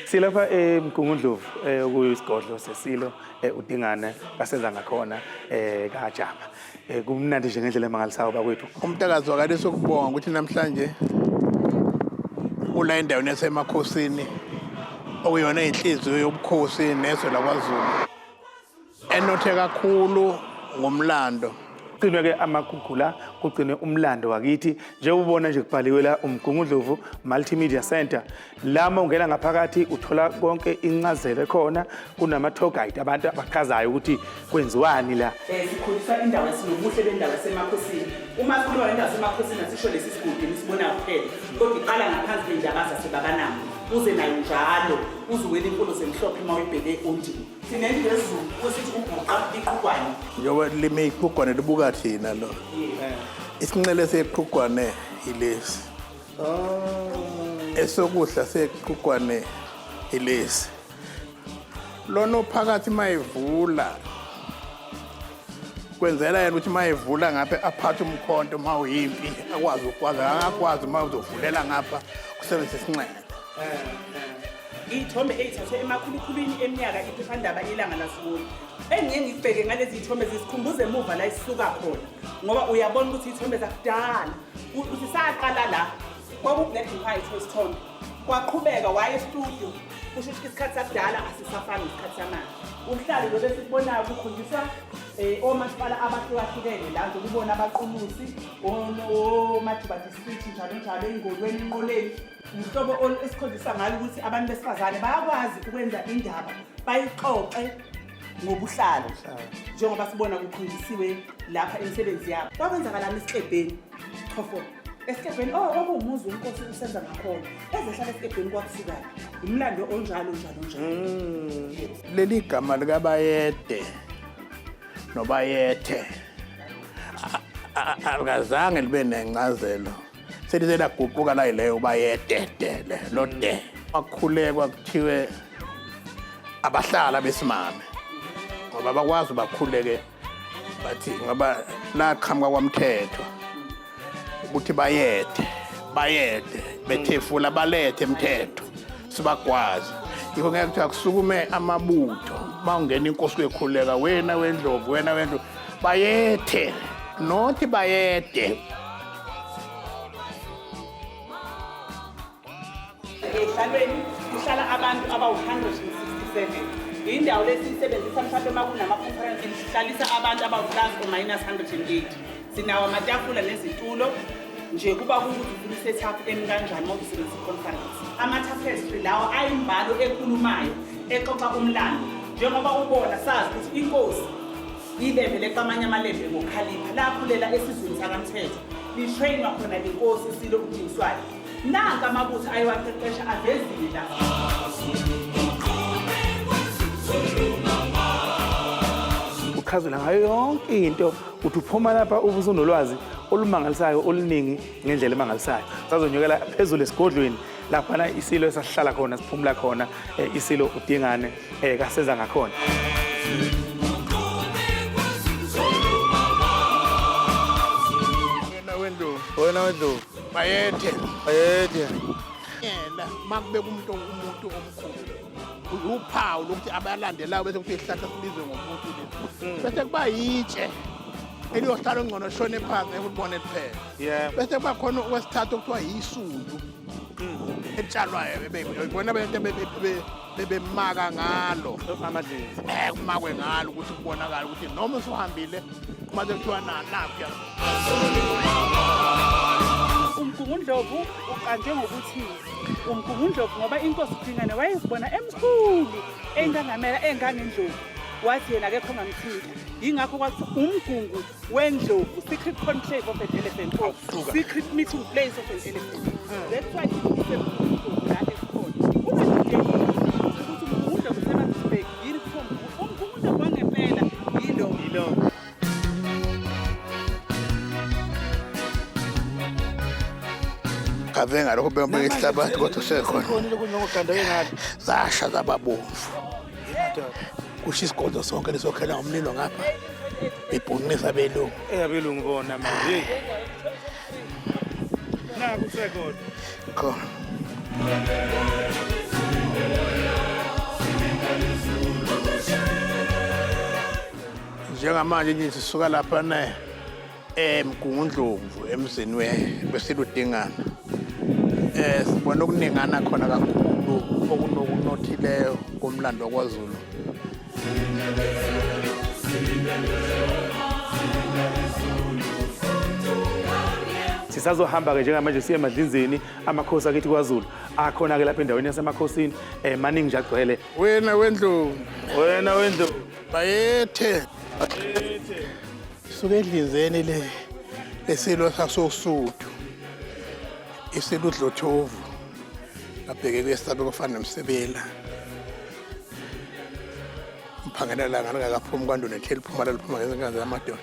Silapha eMgungundlovu okuyisigodlo sesilo uDingane kasenza ngakhona kaJama. Kumnandi nje ngendlela emangalisayo bakwethu. Umntakazi wakalisa ukubonga ukuthi namhlanje ula endaweni yasemakhosini okuyona inhliziyo yobukhosi nezwe lakwaZulu enothe kakhulu ngomlando. Kugcinwe ke amagugu la, kugcinwe umlando wakithi. Njengoba ubona nje kubhaliwe la uMgungundlovu Multimedia Center. La uma ungena ngaphakathi uthola konke incazelo ekhona, kunama-tour guide abantu abachazayo ukuthi kwenziwani la. Sikhuliswa indawo esinobuhle bendawo esemakhosini. Uma sikhuluma ngendawo esemakhosini asisho lesi sigodi enisibonayo kuphela, kodwa iqala ngaphansi kwendaba zaseBabanango uze nayo njalo uze uwele inkolo zemhlophe uma uyibheke oNdini. Sinendlu yesiZulu kusithi uguqa iqhugwane. Njengoba lime iqhugwane libuka thina lo. Isinxele seqhugwane yilesi. Esokudla seqhugwane yilesi. Lona ophakathi mayivula kwenzela yena ukuthi mayivula ngapha aphathe umkhonto uma uyimpi akwazi ukwazi akakwazi uma uzovulela ngapha kusebenzisa isinxele. Iy'thombe ey'thathwe emakhulukhulwini eminyaka iphephandaba Ilanga Lasukulu. Engiye ngikubheke ngalezi y'thombe zisikhumbuza emuva la esisuka khona ngoba uyabona ukuthi iy'thombe zakudala ukuthi saqala la kwaku-black and white wesithombe kwaqhubeka waye estudio kusho ukuthi isikhathi sakudala asisafani nesikhathi samanje. Ubuhlalu lobu esikubonayo kukhonjiswa omasipala abahlukahlukene la nje ukubona abaqulusi oMajuba district njalo njalo eNgolweni eNqoleni. Uhlobo esikhonjiswa ngalo ukuthi abantu besifazane bayakwazi ukwenza indaba bayixoxe ngobuhlalo njengoba sibona kukhonjisiwe lapha imisebenzi yabo. Kwakwenzakalani esiklebheni? Chofo. Esiklebheni oh kwakuwumuzi wenkosi usenza ngakhona. Ezehlala esiklebheni kwakusukaphi? Umlando onjalo njalo njalo. Leli gama likaBayede noBayethe alikazange libe nencazelo. Selize laguquka la yileyo Bayededele lo de. Bakhulekwa kuthiwe abahlala besimame ngoba bakwazi bakhuleke bathi ngoba laqhamuka kwamthetho ukuthi bayethe bayethe bethefula balethe emthetho sibagwaze. Yikho ngeke kuthiwa kusukume amabutho mawungena inkosi kuyekhuleka wena wendlovu wena wendlovu bayethe nothi bayede. Ehlalweni kuhlala abantu abawu-167. Indawo lesiyisebenzisa mhlawumbe uma kunama-conference sihlalisa abantu abawu-plus or minus 180. Sinawo amatafula nezitulo nje kuba kukuthi ufuna i-setup emi kanjani uma uzosebenzisa i-conference. Ama-tapestry lawa ayimbalo ekhulumayo exoxa umlando. Njengoba ubona sazi ukuthi inkosi ilembe leqa amanye amalembe ngokukhalipha lakhulela esizweni sakaMthetho litrainwa khona inkosi iSilo uDingiswayo. Nanka amabutho ayewaqeqesha avezile la. Uchazela ngayo yonke into uthi uphuma lapha ube usunolwazi olumangalisayo oluningi ngendlela emangalisayo. Sazonyukela phezulu esigodlweni laphana isilo esasihlala khona siphumula khona isilo uDingane kasenza ngakhona. Wena wendlovu. Wena wendlovu. Bayethe. Bayethe. Yena makubeka umuntu umuntu omkhulu. Uphawu lokuthi abalandelayo bese kuthiwa isihlahla sibizwe ngomuntu lesi. Bese kuba yitshe eliyohlala ongcono shone phansi ngeke ulibone kuphela. Bese kuba khona okwesithathu okuthiwa yisundu. Etshalwayo bebona abantu bebemaka ngalo. Amadlinzi. Kumakwe ngalo ukuthi kubonakale ukuthi noma usuhambile uma sekuthiwa nakhu. Umgungundlovu uqanjwe ngokuthi uMgungundlovu ngoba inkosi uDingane wayezibona emkhulu engangamela engangendlovu. Wathi yena akekho ongamthinta. Yingakho kwathiwa umgungu wendlovu, secret conclave of an elephant or secret meeting place of an elephant. That's why sisemgungundlovu la esikhona. Ungadideki ukuthi uMgungundlovu useMaritzburg yini kuthiwa uMgungundlovu wangempela yilo. Yilo. Ave ngalokho bengibeka ihlabathi kodwa usekhona. Khona lokhu njengoganda wengane. Zasha zababomvu. Kusho isigodlo sonke lisokhela ngomlilo ngapha. Bebhunqisa abelungu. Eyabelungu bona manje. Naku sekodwa. Khona. Njengamanje nje sisuka lapha ne eMgungundlovu emzini wesiludingana. Sibona okuningana khona kakhulu okunokunothileyo komlando wakwaZulu. Sisazohamba-ke njengamanje siye emadlinzeni amakhosi akithi kwaZulu akhona-ke lapha endaweni yasemakhosini um maningi nje agcwele. Wena wendlovu. Wena wendlovu. Bayethe. Suke edlinzeni le lesilo sasosuthu. Isilo udlothovu. Abheke kwesabe kufana nomsebela. Mphangela langa lingakaphumi kwandu netheli liphuma liphuma ngezinkazi zamadoda.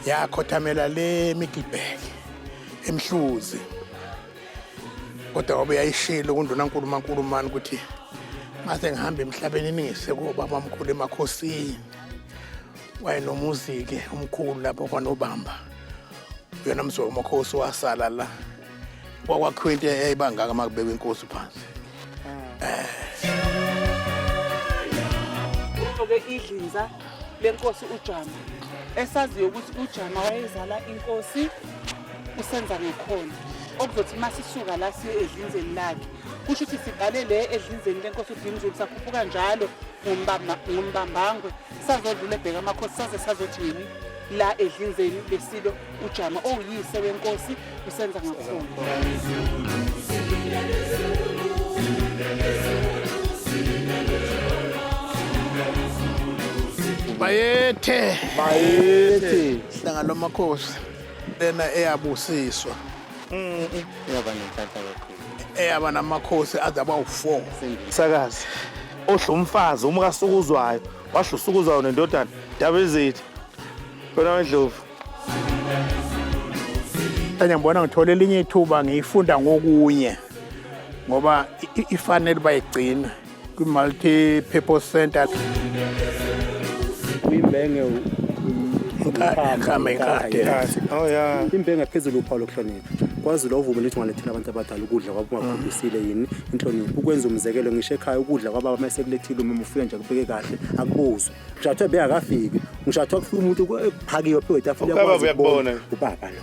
Yakhothamela le Middleburg eMhluzi. Kodwa wabe yayishilo kundunankulu uMankulumane ukuthi mase ngihamba emhlabeni ningise kobaba omkhulu emakhosini. Wayenomuzi-ke omkhulu lapho kwanobamba. Uyena mzi wamakhosi wasala la. Kwakwakhiwa into eyayibangaka uma kubekwa inkosi phansi. Ke idlinza lenkosi uJama esaziyo ukuthi uJama wayezala inkosi usenza ngekhona okuzothi uma sisuka la siye edlinzeni lakhe kusho ukuthi siqale le edlinzeni lenkosi uDinizulu sakhuphuka njalo ngombambangwe sazodlula ebheka amakhosi saze sazothi yini la edlinzeni lesilo uJama owuyise wenkosi usenza ngakhona. Bayethe. Bayethe. Hlanga lomakhosi lena eyabusiswa. Eyaba nenhlanhla kakhulu. Eyaba namakhosi aze aba u4. Msakazi odla umfazi umkasukuzwayo wadla usukuzwayo nendodana Ndabezitha. Wena wendlovu. Mhlawumbe ngibona ngithola elinye ithuba ngiyifunda ngokunye ngoba ifanele bayigcina kwi-multi purpose center. Imbenge Inkama inkade. Oh yeah. Imbenge phezulu uphawu lokuhlonipha. KwaZulu awuvumele ukuthi ungalethela abantu abadala ukudla kwabo ungakhombisile yini inhlonipho. Ukwenza umzekelo ngisho ekhaya ukudla kwababa mase kulethile uma ufika nje akubeke kahle akubuzwe. Ngisho athiwa bengakafiki, ngisho athiwa kufika umuntu ekuphakiwe phezu kwetafula Ubaba uyakwazi ukubona. uyakubona. Ubaba lo.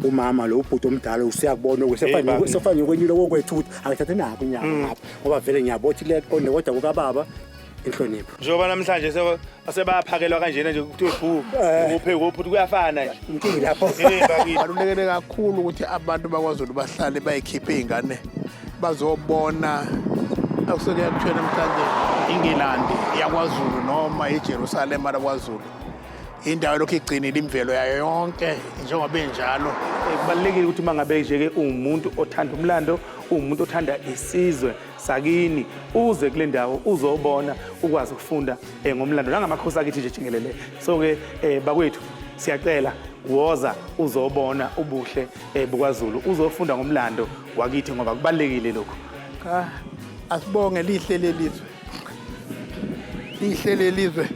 Umama lo ubhuti omdala usuyakubona Hey, baba. usefana nokwenyula kokwethu ukuthi akathathe nako inyama ngapha ngoba vele ngiyabona ukuthi leqonde kodwa kukababa inhlonipho. Njengoba namhlanje sebaphakelwa kanjena nje kuthiwe bhu uphe kuphi kuyafana nje. Inkinga lapho. Hey bakithi. Kubalulekile kakhulu ukuthi abantu bakwaZulu bahlale bayikhiphe iy'ngane bazobona akusuke kuthiwe namhlanje iNgilandi yakwaZulu noma iJerusalema lakwaZulu. Indawo lokhu igcinile imvelo yayo yonke njengoba injalo. Kubalulekile ukuthi uma ngabe nje-ke uwumuntu othanda umlando, uwumuntu othanda isizwe sakini, uze kule ndawo uzobona ukwazi ukufunda ngomlando nangamakhosi akithi nje jikelele. So-ke bakwethu siyacela woza uzobona ubuhle bukaZulu, uzofunda ngomlando wakithi ngoba kubalulekile lokhu. Cha, asibonge lihle lelizwe. Lihle lelizwe.